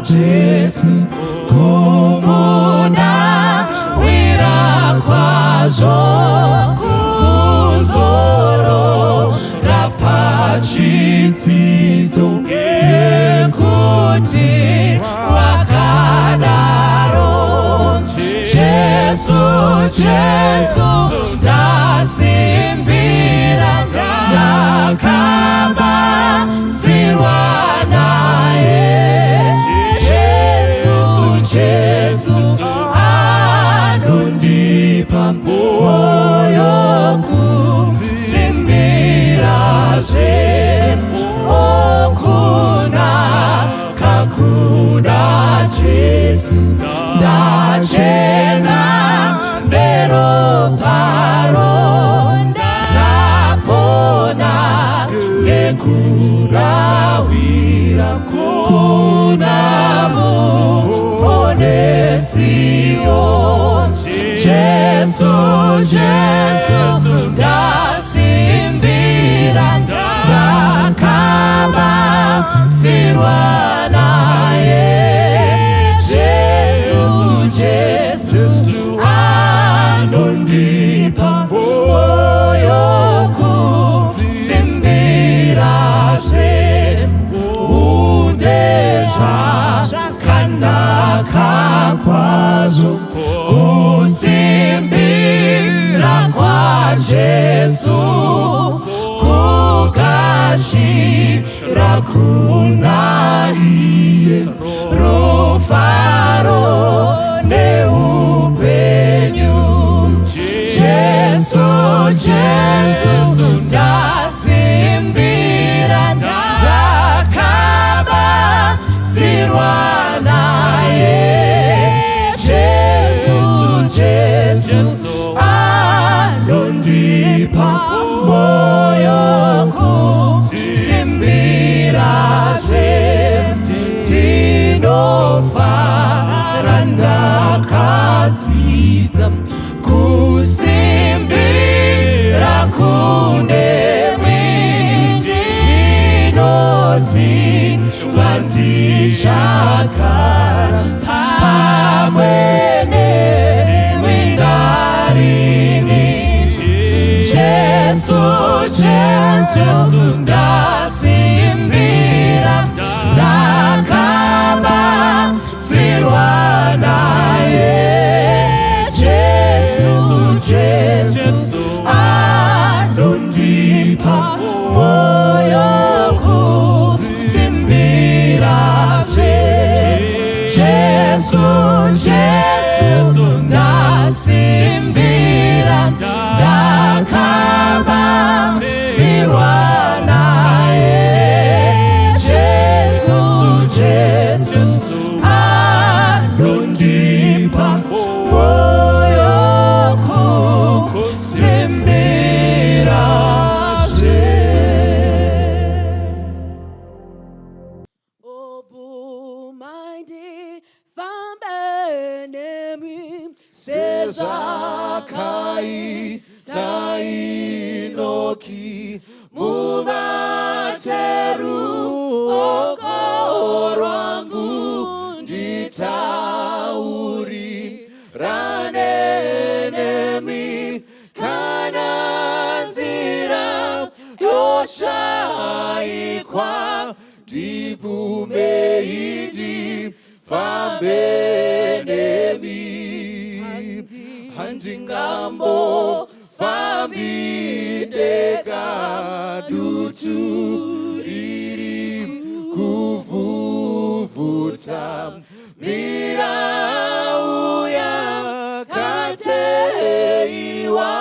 Jesu, kumuda wira kwazvo, kuzorora pachitsidzo, nekuti wakadaro. Jesu, Jesu, ndasimbira, ndakabatsirwa naye. Jesu, Jesu, anondipa mwoyo kusimbirazve. Okunaka kuda Jesu, ndachena neroparo, ndapona nekurawira kuna Muponesiyo. Jesu, Jesu, ndasimbira, ndakabatsirwa naye. Jesu, Jesu, anondipa mwoyo kusimbirazve. Unde zvakanaka kwazvo kusimbira kwaJesu, kugashira kuna iye rufaro neupenyu. Jesu, Jesu, ndasimbira, ndakabatsirwa naye. Jesu, Jesu, anondipa mwoyo kusimbirazve. Ndinofara ndakadzidza kusimbira kunemwi. Ndinoziva ndichagara pamwe nemwi narini. Jesu, Jesu, ndasimbira, ndakabatsirwa naye. Jesu, Jesu, anondipa mwoyo kusimbirazve. Jesu, Jesu, ndasimbira, ndakabatsirwa naye. Jesu, Jesu, anondipa mwoyo kusimbirazve. Obvumai ndifambe nemi. Sezvakaita Enoki, mubate ruoko rwangu, nditaurirane nemi. Kana nzira yoshaikwa, ndibvumei ndifambe nemi. Handingambofambi ndega, dutu riri kuvhuvhuta, mirau yakateiwa,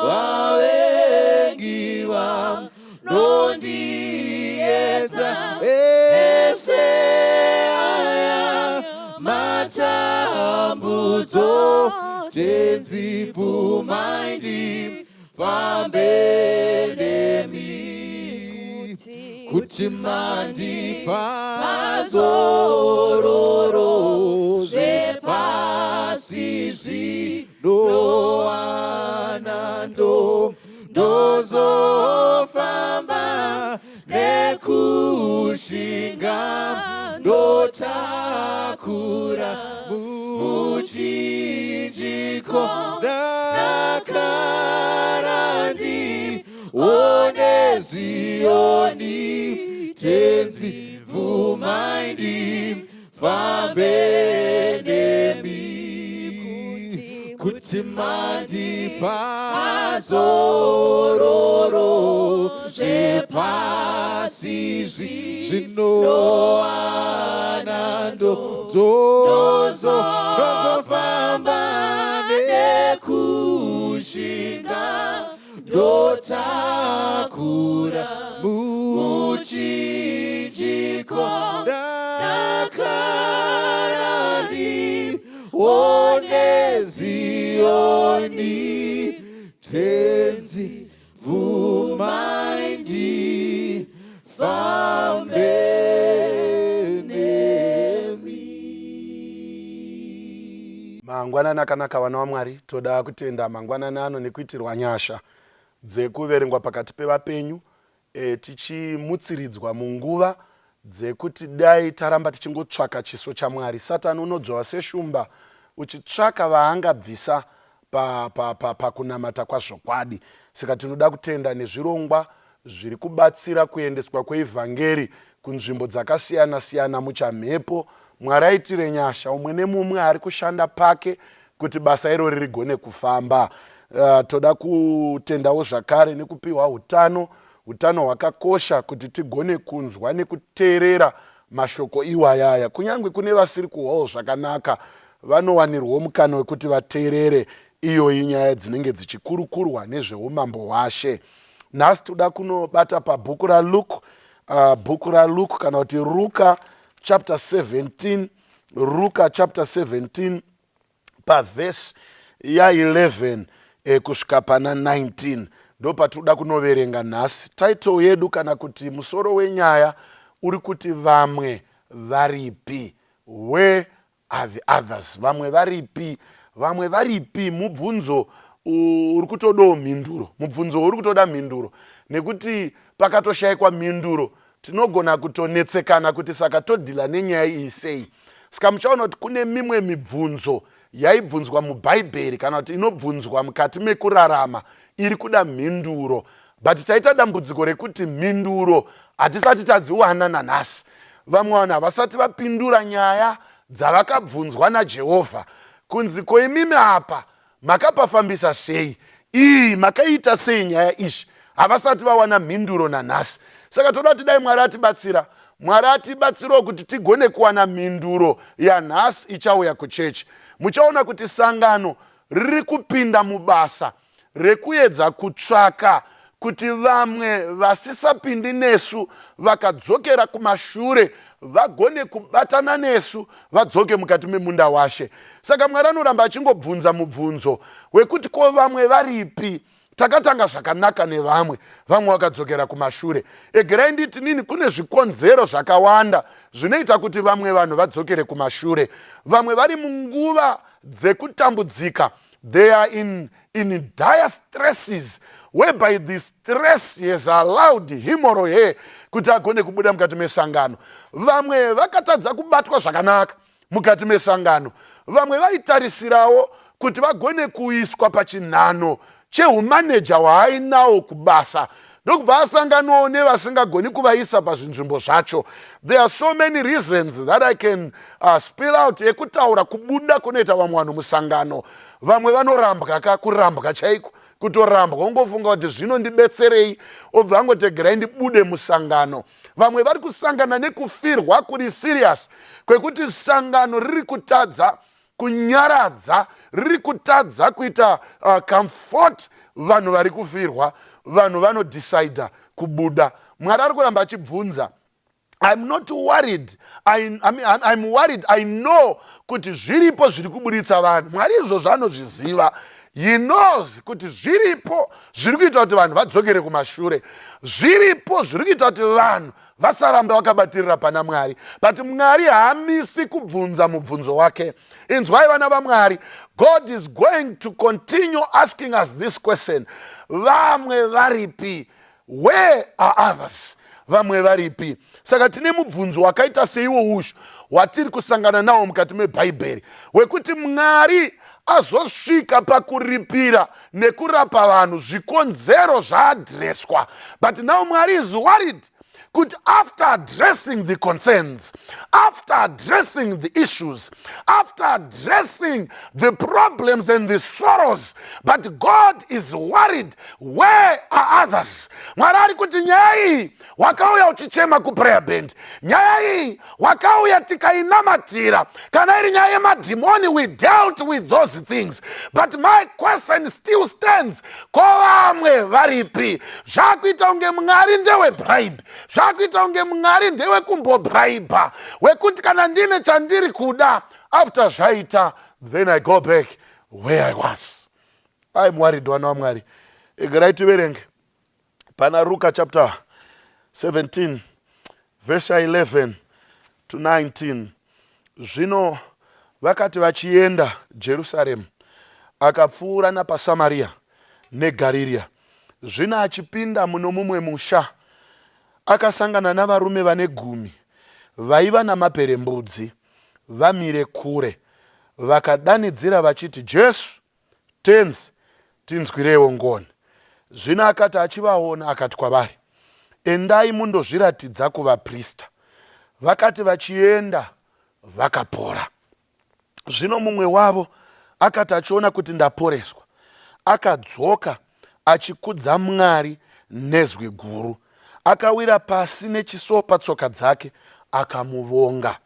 vavengi vanondiedza. Ese aya matambudzo, Tenzi, bvumai ndifambe nemi. Kuti mandipa zororo, zvepasi zvinowana, ndozofamba nekushinga, ndotarisira. Dakara ndione Zioni. Tenzi, bvumai ndifambe nemi, kuti mandipa zororo zvepasi zvinowana, ndozofamba nekushinga, ndotakura muchinjiko. Dakara ndione Zioni. Tenzi, bvumai ndifambe nemi. Mangwanani akanaka, vana vaMwari. Toda kutenda mangwanani ano nekuitirwa nyasha dzekuverengwa pakati pevapenyu, tichimutsiridzwa munguva dzekuti dai taramba tichingotsvaka chiso chaMwari. Satani unodzvova seshumba uchitsvaka vaangabvisa pakunamata pa, pa, pa kwazvokwadi. Saka tinoda kutenda nezvirongwa zviri kubatsira kuendeswa kweivhangeri kunzvimbo dzakasiyana-siyana muchamhepo. Mwari aitire nyasha umwe nemumwe ari kushanda pake kuti basa irori rigone kufamba. Toda kutendawo zvakare nekupiwa utano. Utano hwakakosha kuti tigone kunzwa nekuteerera mashoko iwayaya. Kunyange kune vasiri kuhwawo zvakanaka, vanowanirwawo mukana wekuti vateerere iyoyi nyaya dzinenge dzichikurukurwa nezveumambo hwaShe. Nhasi toda kunobata pabhuku raLuke, bhuku raLuke kana kuti Ruka chapter 17, Ruka chapter 17 pavhesi ya11 kusvika pana 19, ndo patinoda kunoverenga nhasi. Title yedu kana kuti musoro wenyaya uri kuti "Vamwe varipi?" Where are the others? Vamwe varipi? Vamwe varipi? Mubvunzo uri kutodawo mhinduro. Mubvunzo uri kutoda mhinduro, nekuti pakatoshayikwa mhinduro tinogona kutonetsekana kuti saka todhila nenyaya iyi sei. Saka muchaona kuti kune mimwe mibvunzo yaibvunzwa muBhaibheri kana kuti inobvunzwa mukati mekurarama iri kuda mhinduro, but taita dambudziko rekuti mhinduro hatisati tadziwana nanhasi. Vamwe vanhu havasati vapindura nyaya dzavakabvunzwa naJehovha kunzi, "Koimimi apa makapafambisa sei? Ii makaita sei nyaya izvi?" Havasati vawana mhinduro nanhasi. Saka toda kuti dai Mwari atibatsira, Mwari atibatsirawo kuti tigone kuwana mhinduro yanhasi ichauya kuchechi. Muchaona kuti sangano riri kupinda mubasa rekuedza kutsvaka kuti vamwe vasisapindi nesu, vakadzokera kumashure, vagone kubatana nesu, vadzoke mukati memunda waShe. Saka Mwari anoramba achingobvunza mubvunzo wekuti, "Ko vamwe varipi? Takatanga zvakanaka nevamwe, vamwe vakadzokera kumashure." Egerai nditi nini, kune zvikonzero zvakawanda zvinoita kuti vamwe vanhu vadzokere kumashure. Vamwe vari munguva dzekutambudzika. They are in dire stresses whereby the stress has allowed him or her kuti agone kubuda mukati mesangano. Vamwe vakatadza kubatwa zvakanaka mukati mesangano. Vamwe vaitarisirawo kuti vagone kuiswa pachinhano chehumaneja hwaainawo kubasa, ndokubva asanganawo nevasingagoni kuvaisa pazvinzvimbo zvacho. There are so many reasons that I can spill out yekutaura kubuda kunoita vamwe vanhu musangano. Vamwe vanorambwa ka, kurambwa chaiko, kutorambwa, ungofunga kuti zvinondibetserei, obva angotegerai ndibude musangano. Vamwe vari kusangana nekufirwa kuri serious kwekuti sangano riri kutadza kunyaradza, riri kutadza kuita comfort vanhu vari kufirwa. Vanhu vanodhisaidha kubuda. Mwari ari kuramba achibvunza. I'm not worried. I mean, I'm worried. I know kuti zviripo zviri kuburitsa vanhu. Mwari izvozvo anozviziva. He knows kuti zviripo zviri kuita kuti vanhu vadzokere kumashure, zviripo zviri kuita kuti vanhu vasarambe vakabatirira pana Mwari. But Mwari haamisi kubvunza mubvunzo wake. Inzwai, vana vaMwari, God is going to continue asking us this question: "Vamwe varipi?" Where are others? Vamwe varipi? Saka tine mubvunzo wakaita seiwo ushu watiri kusangana nawo mukati mebhaibheri, wekuti Mwari Azosvika pakuripira nekurapa vanhu, zvikonzero zvaadreswa, but now Mwari is worried kuti after addressing the concerns, after addressing the issues, after addressing the problems and the sorrows, but God is worried, where are others? Mwari ari kuti nyaya iyi wakauya uchichema kuprayer band, nyaya iyi wakauya tikainamatira, kana iri nyaya yemadhimoni, we dealt with those things, but my question still stands, ko vamwe varipi? Zvakuita kunge Mwari ndewebribe, zvakuita kunge Mwari ndewekumbobhraibha, wekuti kana ndine chandiri kuda, after zvaita, then I go back where I was. Ai, worried, vana vaMwari. Egerai tiverenge pana Ruka chapter 17 verse 11 to 19. Zvino vakati vachienda Jerusaremu, akapfuura napaSamaria neGarirea. Zvino achipinda muno mumwe musha, akasangana navarume vane 10 vaiva namaperembudzi vamire kure. Vakadanidzira vachiti, "Jesu, Tenzi, tinzwirewo ngoni." Zvino akati achivaona, akati kwavari, "Endai mundozviratidza kuvaprista." Vakati vachienda, vakapora. Zvino mumwe wavo akati achiona kuti ndaporeswa, akadzoka achikudza Mwari nezwi guru, akawira pasi nechiso patsoka dzake, akamuvonga.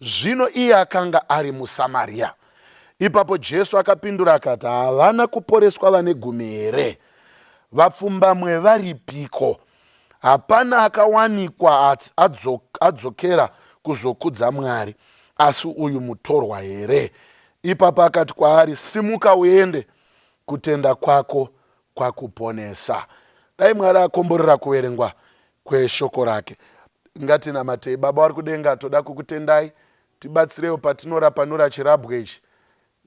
Zvino iye akanga ari muSamaria. Ipapo Jesu akapindura akati, "Havana kuporeswa vane 10 here? Vapfumbamwe varipiko? Hapana akawanikwa adzokera kuzokudza Mwari asi uyu mutorwa here?" Ipapo akati kwaari, "Simuka uende, kutenda kwako kwakuponesa." Dai Mwari akomborera kuverengwa kweshoko rake. Ngatinamatei. Baba vari kudenga, toda kukutendai. Tibatsirewo patinorapanura chirabwe ichi.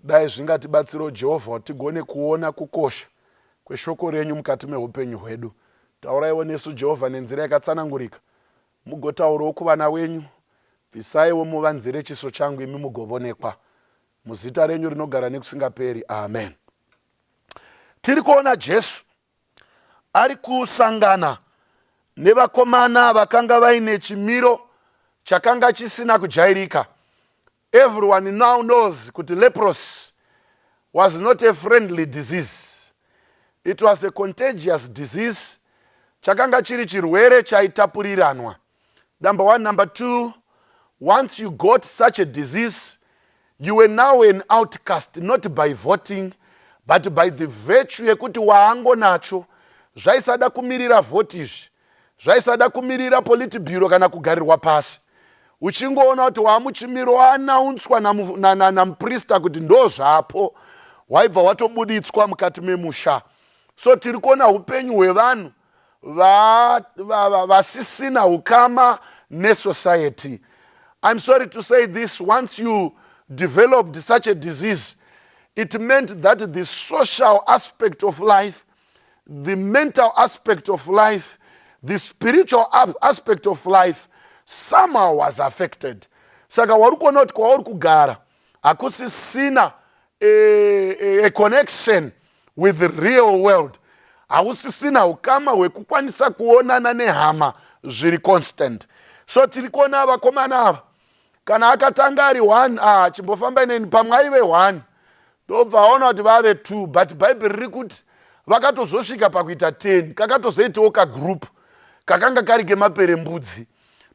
Dai zvingatibatsirawo, Jehovha, tigone kuona kukosha kweshoko renyu mukati meupenyu hwedu. Tauraiwo nesu, Jehovha, nenzira yakatsanangurika. Mugotaurawo kuvana wenyu. Bvisaiwo muvanzire chiso changu, imi mugovonekwa. Muzita renyu rinogara nekusingaperi, amen. Tiri kuona Jesu ari kusangana nevakomana vakanga vaine chimiro chakanga chisina kujairika. Everyone now knows kuti leprosy was not a friendly disease. It was a contagious disease. Chakanga chiri chirwere chaitapuriranwa, number one. Number two, once you got such a disease, you were now an outcast, not by voting but by the virtue yekuti waangonacho. Zvaisada kumirira vhoti izvi, zvaisada kumirira politburo kana kugarirwa pasi. Uchingoona kuti waamuchimiro waanaunswa namuprista kuti ndo zvapo, waibva watobuditswa mukati memusha. So tiri kuona upenyu hwevanhu vasisina ukama nesociety. I'm sorry to say this, once you developed such a disease, it meant that the social aspect of life, the mental aspect of life, the spiritual aspect of life somehow was affected. Saka wari kuona kuti kwauri kugara hakusisina a connection with the real world, hausisina ukama hwekukwanisa kuonana nehama zviri constant. So tiri kuona vakomana ava, kana akatanga ari one, ah, chimbofamba ineni, pamwe aive one, ndobva aona kuti vave two, but Bhaibheri riri kuti vakatozosvika pakuita 10. Kakatozoitawo kagroup kakanga kari kemaperembudzi.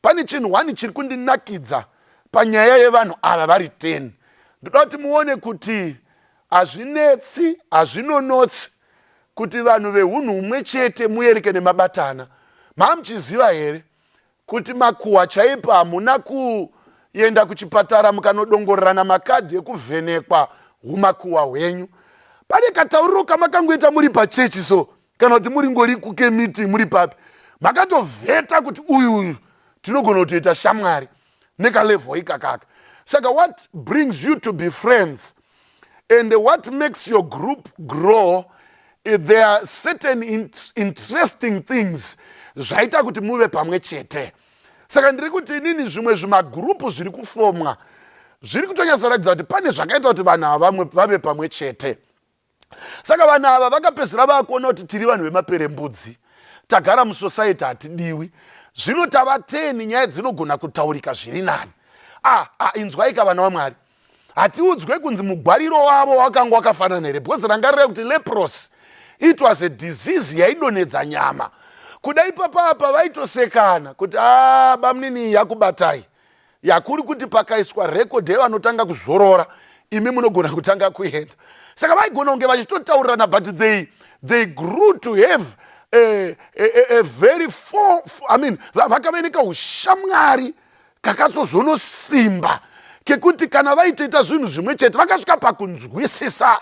Pane chinhu one chiri kundinakidza panyaya yevanhu ava vari 10. Ndoda kuti muone kuti hazvinetsi, hazvinonotsi kuti vanhu veunhu humwe chete muyereke nemabatana. Maamuchiziva here kuti makuhwa chaipo, hamuna kuenda kuchipatara mukanodongorerana makadhi ekuvhenekwa umakuhwa hwenyu? Pane katauriro kamakangoita muri pachechi, so kana kuti muri ngori kukemiti, muri papi, makatovheta kuti uyu uyu tinogona kutoita shamwari nekalevel ikakaka. Saka what brings you to be friends and what makes your group grow, there are certain interesting things zvaita kuti muve pamwe chete. Saka ndiri kuti inini zvimwe zvimagurupu zviri kufomwa. Zviri kutonyatsoratidza kuti pane zvakaita kuti vanhu ava vamwe vave pamwe chete. Saka vanhu ava vakapedzisira vakuona kuti tiri vanhu vemaperembudzi, tagara musociety hatidiwi. Zvino tava 10, nyaya dzinogona kutaurika zviri nani. Ah, ah, inzwaika vana vaMwari, hatiudzwe kunzi mugwariro wavo wakanga wakafanana here, because rangarirai kuti leprosy, it was a disease yaidonhedza nyama. Kuda ipapa apa vaitosekana kuti a ah, bamunini yakubatai yakuri kuti pakaiswa rekodhi yevanotanga kuzorora, imi munogona kutanga kuenda. Saka vaigona kunge vachitotaurirana, but they grew to have a very for, I mean, vakave nekaushamwari kakatsozonosimba kekuti kana vaitoita zvinhu zvimwe chete vakasvika pakunzwisisa.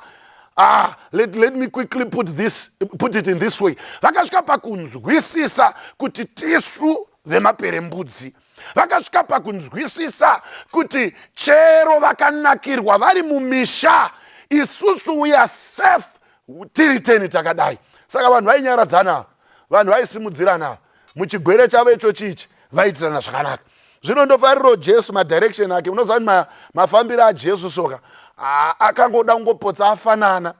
Ah, let me quickly put it in this way: vakasvika pakunzwisisa kuti tisu vemaperembudzi. Vakasvika pakunzwisisa kuti chero vakanakirwa vari mumisha, isusu we are safe tiri 10 takadai. Saka vanhu vainyaradzana, vanhu vaisimudzirana muchigwere chavo icho chichi, vaitirana zvakanaka. Zvino ndofariro Jesu, madirection ake. Unoziva kuti mafambiro aJesu soka akangoda kungopotsa afanana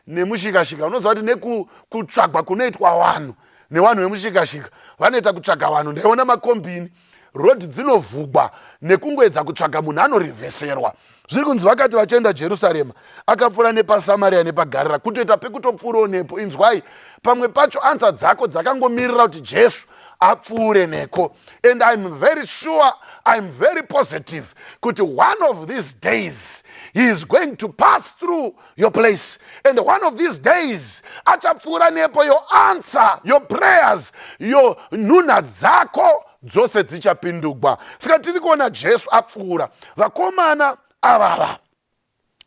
nemushikashika. Unoziva kuti nekutsvagwa kunoitwa vanhu nevanhu vemushikashika, vanoita kutsvaga vanhu. Ndaiona makombini, rodhi dzinovhugwa nekungoedza kutsvaga munhu anorivheserwa. Zviri kunzi vakati vachienda Jerusarema, akapfuura nepaSamaria nepaGarira, kutoita pekutopfuurawo nepo. Inzwai, pamwe pacho answer dzako dzakangomirira kuti Jesu apfuure neko. And I'm very sure, I'm very positive kuti one of these days he is going to pass through your place, and one of these days achapfuura nepo. Your answer, your prayers, your nhunha dzako dzose dzichapindugwa. Saka tiri kuona Jesu apfuura, vakomana avava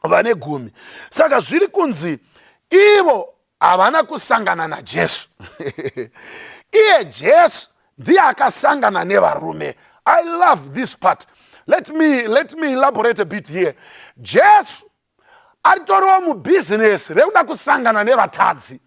vane 10. Saka zviri kunzi ivo havana kusangana naJesu, iye Jesu ndiye akasangana nevarume. I love this part. Let me elaborate a bit here. Jesu aritoriwo mubhizinesi rekuda kusangana nevatadzi.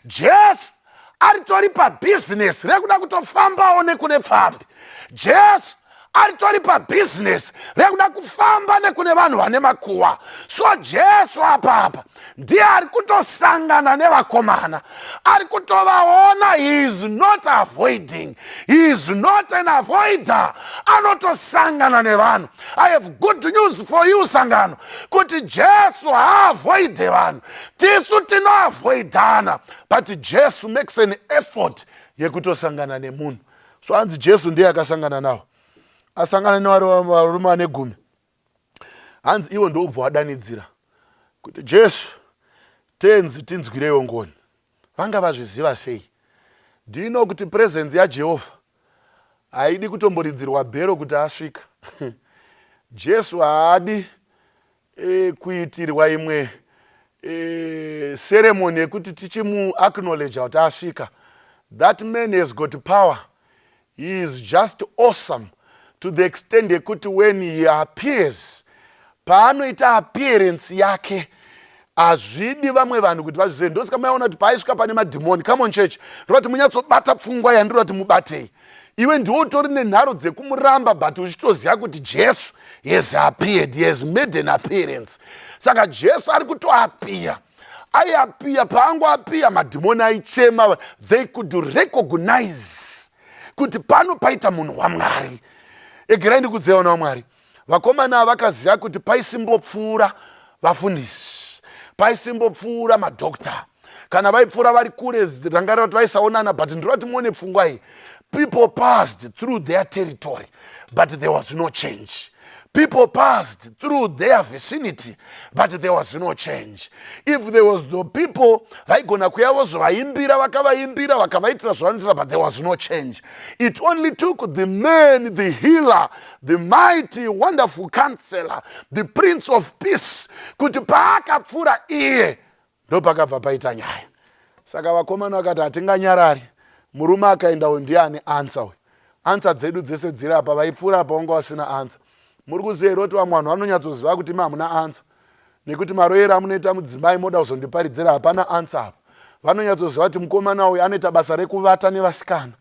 Jesu aritori pabhizinesi rekuda kutofambawo nekune pfambi. Jesu aritori pabhizinesi rekuda kufamba nekune vanhu vane makuwa. So Jesu apapa ndiye ari kutosangana nevakomana, ari kutovaona. He is not avoiding, he is not an avoider. Anotosangana nevanhu. I have good news for you, sangano, kuti Jesu haavoide vanhu. Tisu tinoavoidana, but Jesu makes an effort yekutosangana nemunhu. So hanzi Jesu ndiye akasangana navo. Asangana nevarume vane 10, hanzi ivo ndobva wadanidzira kuti, "Jesu, Tenzi, tinzwireiwo ngoni." Vanga vazviziva sei? Do you know kuti presence yaJehovha haidi kutomboridzirwa bhero kuti asvika? Jesu haadi kuitirwa imwe ceremony yekuti tichimuacknowledge kuti asvika. That man has got power. He is just awesome to the extent yekuti when he appears, paanoita appearance yake, hazvidi vamwe vanhu kuti vazvizive. Ndosaka maiona kuti paaisvika pane madhimoni, come on church, ndoda kuti munyatsobata pfungwa yandinoda kuti mubatei. Iwe ndiwo utori nenharo dzekumuramba, but uchitoziva kuti Jesu has appeared, he has made an appearance. Saka Jesu ari kutoappear, aiappear. Paangoappear, madhimoni aichema. They could recognize kuti pano paita munhu waMwari. Egerai ndikudziva, vana waMwari, vakomana vakaziva kuti paisimbopfuura vafundisi, paisimbopfuura madhokta. Kana vaipfuura vari kure, rangarira kuti vaisaonana. But ndinoda kuti muone pfungwa iyi. People passed through their territory, but there was no change. People passed through their vicinity, but there was no change. If there was the people vaigona kuya vozovaimbira, vakavaimbira, vakavaitira zvavanoitira, but there was no change. It only took the man, the healer, the mighty, wonderful Counselor, the Prince of Peace, kuti paakapfuura iye, ndopakabva paita nyaya. Saka vakomana vakati, "Hatinganyarari. Murume akaendawo ndiani answer uyu? Answer dzedu dzese dziri apa. Vaipfuura apa vanga vasina answer." Muri kuziva here kuti vamwe vanhu vanonyatsoziva kuti imi hamuna answer, nekuti maroyero amunoita mudzimai, moda kuzondiparidzira, hapana answer apa. Vanonyatsoziva kuti mukomana uyu anoita basa rekuvata nevasikana,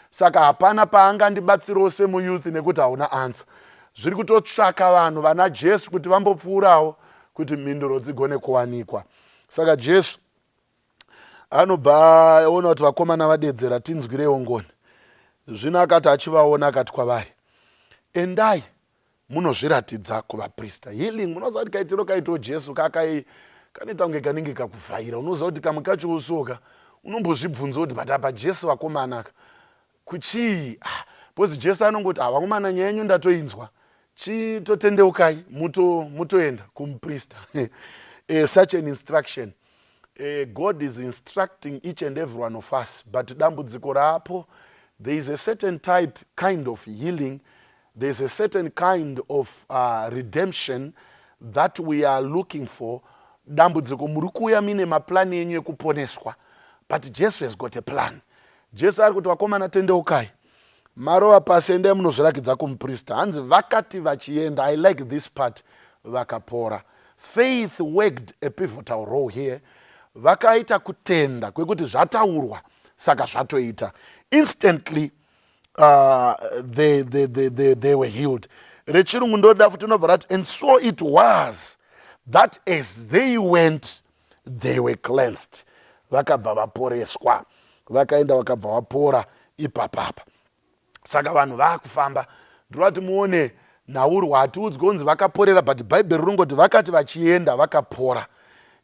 saka hapana paangandibatsirawo semuyouth nekuti hauna answer. Zviri kutotsvaka vanhu vana Jesu kuti vambopfuurawo kuti mhinduro dzigone kuwanikwa. Saka Jesu anobva aona kuti vakomana vadedzera, tinzwireiwo ngoni. Zvino akati achivaona akati kwavari, endai munozviratidza kuvaprista. Healing, munoziva kuti kaitiro kaitawo Jesu kakai kanoita kunge kanenge kakuvhaira. Unoziva kuti kamwe kacho usoka unombozvibvunza kuti but apa Jesu vakomana ka kuchii? Ah, because Jesu anongoti ah, vakomana nyaya yenyu ndatoinzwa, chitotendeukai mutoenda kumuprista. Such an instruction. God is instructing each and every one of us, but dambudziko raapo, there is a certain type kind of healing, there is a certain kind of redemption that we are looking for. Dambudziko muri kuuya mine maplani enyu ekuponeswa, but Jesu has got a plan. Jesu ari kuti vakomana tendeukai, marova pasi, endai munozvirakidza kumuprista. Hanzi vakati vachienda, I like this part, vakapora. Faith worked a pivotal role here. Vakaita kutenda kwekuti zvataurwa saka zvatoita. Instantly they were healed. Rechirungu ndoda futi unobva rati, and so it was that as they went they were cleansed. Vakabva vaporeswa, vakaenda vakabva vapora ipapapa. Saka vanhu vaakufamba, ndinoda kuti muone nhaurwa. Hatiudzwi kunzi vakaporera, but Bhaibheri rinongoti vakati vachienda vakapora.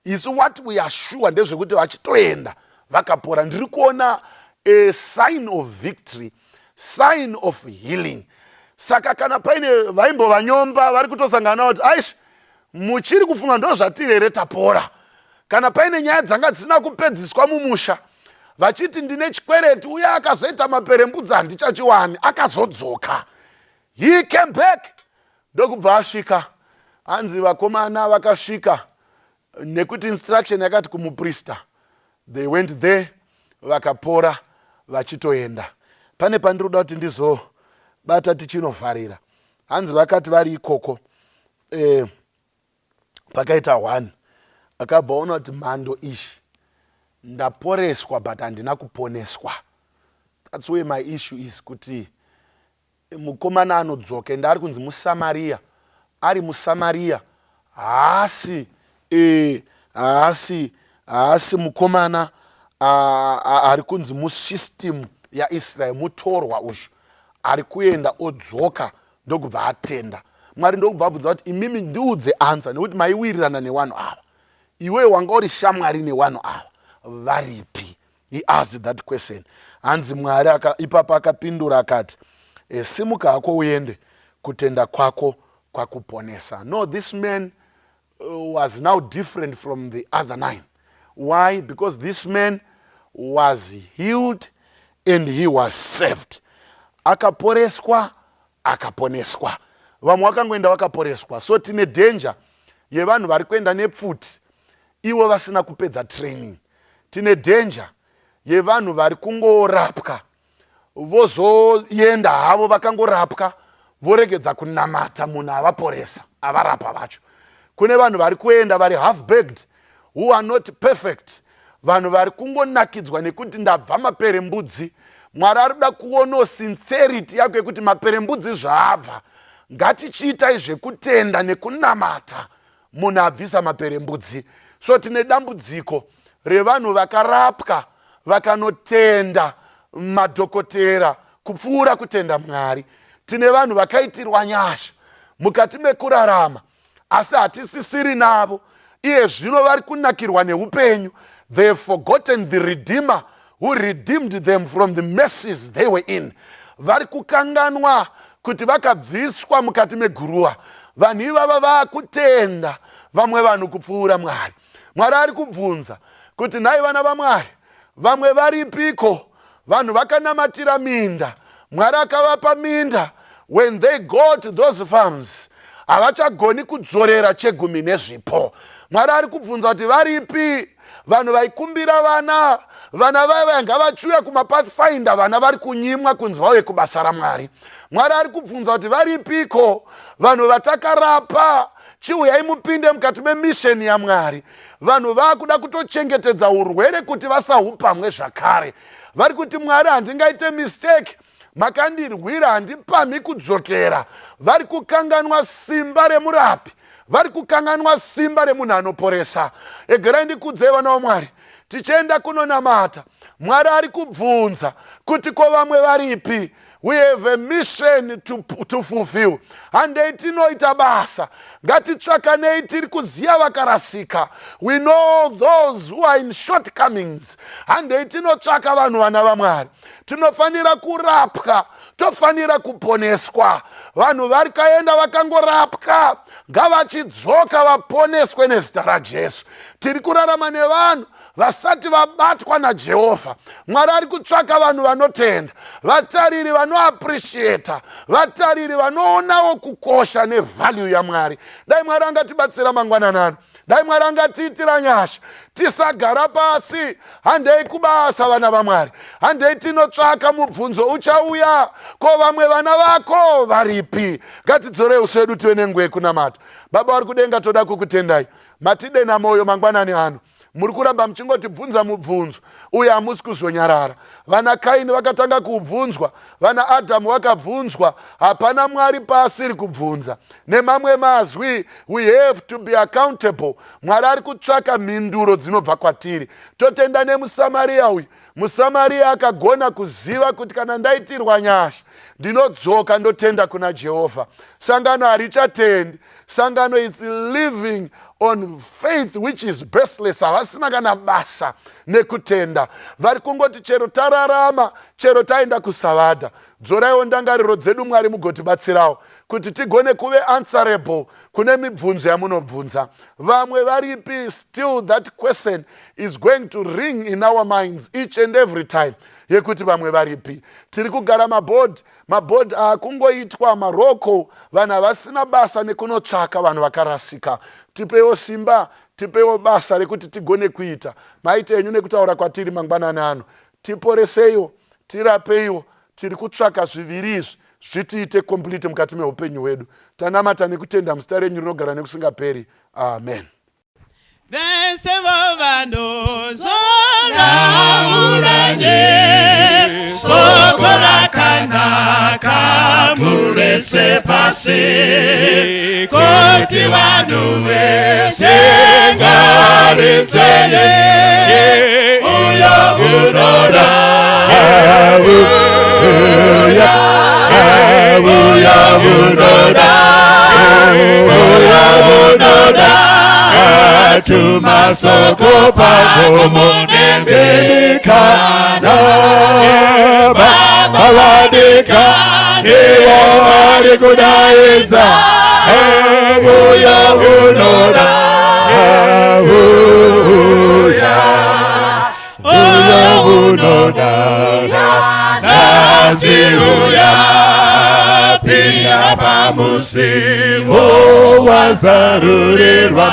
Isu what we are sure ndezvekuti vachitoenda vakapora. Ndiri kuona a sign of victory, sign of healing. Saka kana paine vaimbovanyomba vari kutosangana kuti aish, muchiri kufunga ndo zvatiri here, tapora. Kana paine nyaya dzanga dzisina kupedziswa mumusha, vachiti ndine chikwereti, uye akazoita maperembudzi handichachiwani, akazodzoka, he came back, ndokubva asvika. Hanzi vakomana vakasvika nekuti instruction yakati kumuprista. They went there, vakapora vachitoenda. Pane pandiri kuda kuti ndizobata tichinovharira. Hanzi vakati vari ikoko, pakaita one akabva aona kuti mhando ishi ndaporeswa, but handina kuponeswa. That's where my issue is, kuti mukomana anodzoka ende ari kunzi muSamariya, ari muSamariya, haasi mukomana ari kunzi musystem yaIsraeri, mutorwa uyu ari kuenda odzoka ndokubva atenda Mwari, ndokubva abvunza kuti imimi ndiudze answer, nekuti maiwirirana nevanhu ava, iwe wanga uri shamwari nevanhu ava, varipi? He asked that question. Hanzi Mwari ipapo akapindura akati, simuka hako uende, kutenda kwako kwakuponesa. No, this man was now different from the other nine. Why? Because this man was healed and he was saved. Akaporeswa, akaponeswa. Vamwe vakangoenda vakaporeswa. So tine danger yevanhu vari kuenda nepfuti ivo vasina kupedza training. Tine danger yevanhu vari kungorapwa, vozoenda havo vakangorapwa, voregedza kunamata munhu avaporesa, avarapa vacho. Kune vanhu vari kuenda vari half baked, who are not perfect, vanhu vari kungonakidzwa nekuti ndabva maperembudzi. Mwari ari kuda kuonawo sincerity yako yekuti maperembudzi zvaabva, ngatichiitai zvekutenda nekunamata munhu abvisa maperembudzi. So tine dambudziko revanhu vakarapwa vakanotenda madhokotera kupfuura kutenda Mwari. Tine vanhu vakaitirwa nyasha mukati mekurarama, asi hatisisiri navo iye zvino. Vari kunakirwa neupenyu. They have forgotten the Redeemer who redeemed them from the messes they were in. Vari kukanganwa kuti vakabviswa mukati meguruva. Vanhu ivava vaakutenda vamwe vanhu kupfuura Mwari. Mwari ari kubvunza kuti nhai vana vaMwari, vamwe varipiko? Vanhu vakanamatira minda, Mwari akavapa minda. When they got those farms, havachagoni kudzorera chegumi nezvipo. Mwari ari kubvunza kuti varipi vanhu vaikumbira vana? Vana vaya vaya ngavachiuya kumaPathfinder. Vana vari kunyimwa kunzi vauye kubasa raMwari. Mwari ari kubvunza kuti varipiko vanhu vatakarapa? Chiuyai mupinde mukati memisheni yaMwari. Vanhu vaakuda kutochengetedza urwere kuti vasahupamwe zvakare. Vari kuti, Mwari, handingaite mistake. Makandirwira, handipamhi kudzokera. Vari kukanganwa simba remurapi, vari kukanganwa simba remunhu anoporesa. Egerai ndikudzei, vana vaMwari, tichienda kunonamata, Mwari ari kubvunza kuti ko vamwe varipi? We have a mission to fulfill. Handei tinoita basa, ngatitsvakanei. Tiri kuziva vakarasika. We know those who are in shortcomings. Handei tinotsvaka vanhu, vana vaMwari. Tinofanira kurapwa, tofanira kuponeswa. Vanhu vari kaenda vakangorapwa, ngavachidzoka vaponeswe nezita raJesu. Tiri kurarama nevanhu vasati vabatwa naJehovha. Mwari ari kutsvaka vanhu vanotenda, vatariri vanoappreciata, vatariri vanoonawo kukosha nevalue yaMwari. Dai Mwari angatibatsira mangwananano, dai Mwari angatiitira nyasha. Tisagara pasi, handei kubasa, vana vaMwari, handei tinotsvaka. Mubvunzo uchauya: ko vamwe vana vako varipi? Ngatidzorei uso wedu, tive nenguva yekunamata. Baba vari kudenga, toda kukutendai. Matidena mwoyo mangwanani ano. Muri kuramba muchingotibvunza mubvunzo uye hamusi kuzonyarara. Vana Kaini vakatanga kubvunzwa, vana Adhamu vakabvunzwa. Hapana Mwari paasiri kubvunza. Nemamwe mazwi, we have to be accountable. Mwari ari kutsvaka mhinduro dzinobva kwatiri. Totenda nemuSamariya uyu. Musamariya akagona kuziva kuti kana ndaitirwa nyasha, ndinodzoka ndotenda kuna Jehovha. Sangano harichatendi. Sangano is living on faith which is baseless. Havasina kana basa nekutenda. Vari kungoti chero tararama, chero taenda kusavadha. Dzoraiwo ndangariro dzedu, Mwari, mugotibatsirawo kuti tigone kuve answerable kune mibvunzo yamunobvunza. Vamwe varipi? Still that question is going to ring in our minds each and every time, yekuti vamwe varipi? Tiri kugara mabhodhi, mabhodhi aakungoitwa maroko. Vanhu havasina basa nekunotsvaka vanhu vakarasika. Tipewo simba, tipewo basa rekuti tigone kuita. Maita enyu nekutaura kwatiri mangwanani ano. Tiporeseiwo, tirapeiwo. Tiri kutsvaka zviviri izvi zvitiite complete mukati meupenyu hwedu. Tanamata nekutenda muzita renyu rinogara nekusingaperi. Amen. Vese vovanozora soko rakanaka murese pasi, kuti vanhu vese ngarinzwenye uyo unoda, uya uya unoda, uya unoda tumasoko pako munembekana. Baba vadika ivo vari kudaidza uyo unoda, uya uyo unoda zasi, uya pinda pamusiwo wazarurirwa.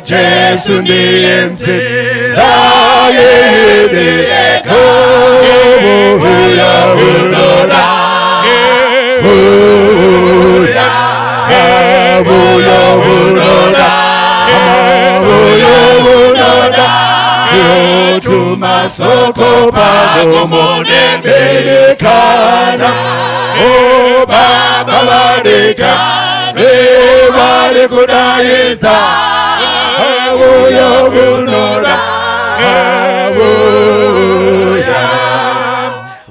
Jesu ndiye nzira yedireko. Uyo unoda, uya uyo unoda, uyo unoda tumasoko pako munembekana. O Baba vadika vari kudaidza uyo unoda, uya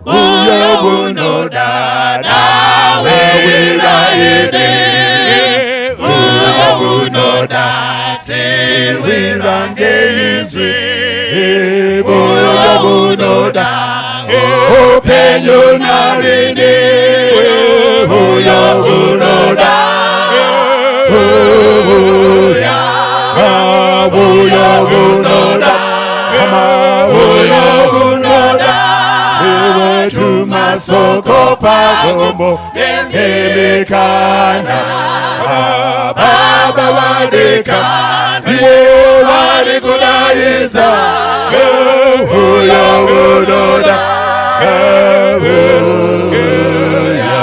uyo unoda dawiraide, uyo unoda tewira ngeizwi, uyo unoda upenyu narini, uyo unoda, uya uyo unoda, uyo unoda tumasoko pagomo nemekana. Baba vadika ndivo vari kudaidza uyo unoda, uya.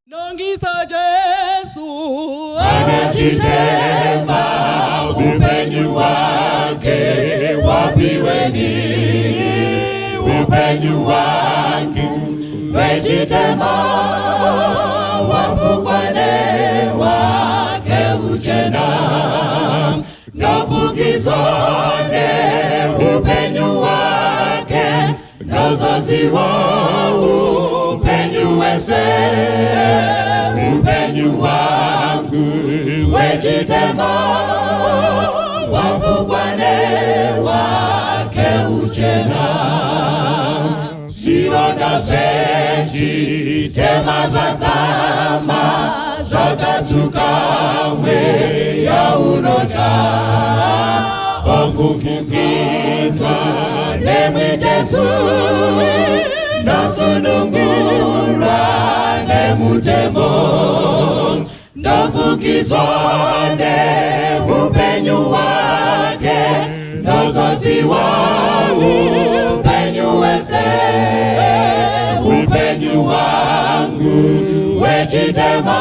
Nongisa Jesu anachitemba upenyu wake wapiweni upenyu wake. Wechitema wafukwa newake uchena, ndofukidzwa neupenyu hwake, ndozoziwa upenyu hwese. Upenyu hwangu wechitema wafukwa newake uchena. Zvironda zvechitema zvadzama, zvakatsvuka, mweya unotya. Ofufukidzwa nemwi Jesu, ndasunungurwa nemutemo. Ndafukidzwa neupenyu hwake, ndozoziwa upenyu hwese. Upenyu hwangu wechitema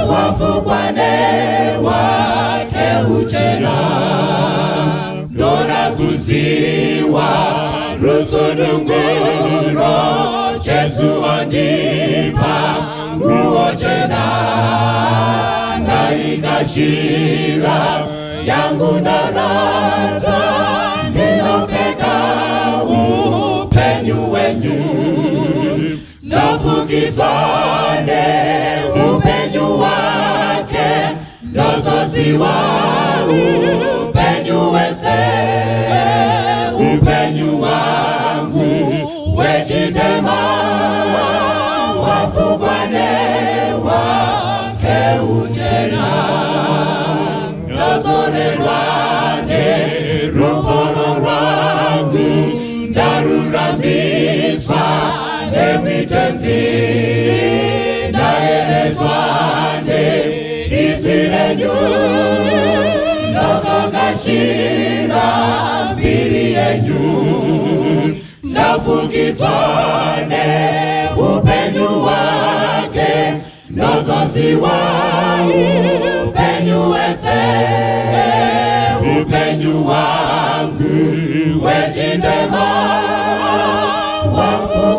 wafukwa newake uchena. Ndoda kuziwa rusununguro, Jesu andipa nguo chena. Ndaikashira yangu ndarasa, ndinopfeka upenyu hwenyu. Ndafukidzwa neupenyu hwake, ndozoziwa upenyu hwese. Upenyu hwangu wechitema wafukwa newake uchena. Ndadzorerwa neruforo rwangu, ndaruramiswa nemwi Tenzi, ndaereswa neizwi renyu, ndazokashira mbiri yenyu. Ndafukidzwa neupenyu hwake, ndozoziwa upenyu hwese. Upenyu hwangu wechitema wafukwa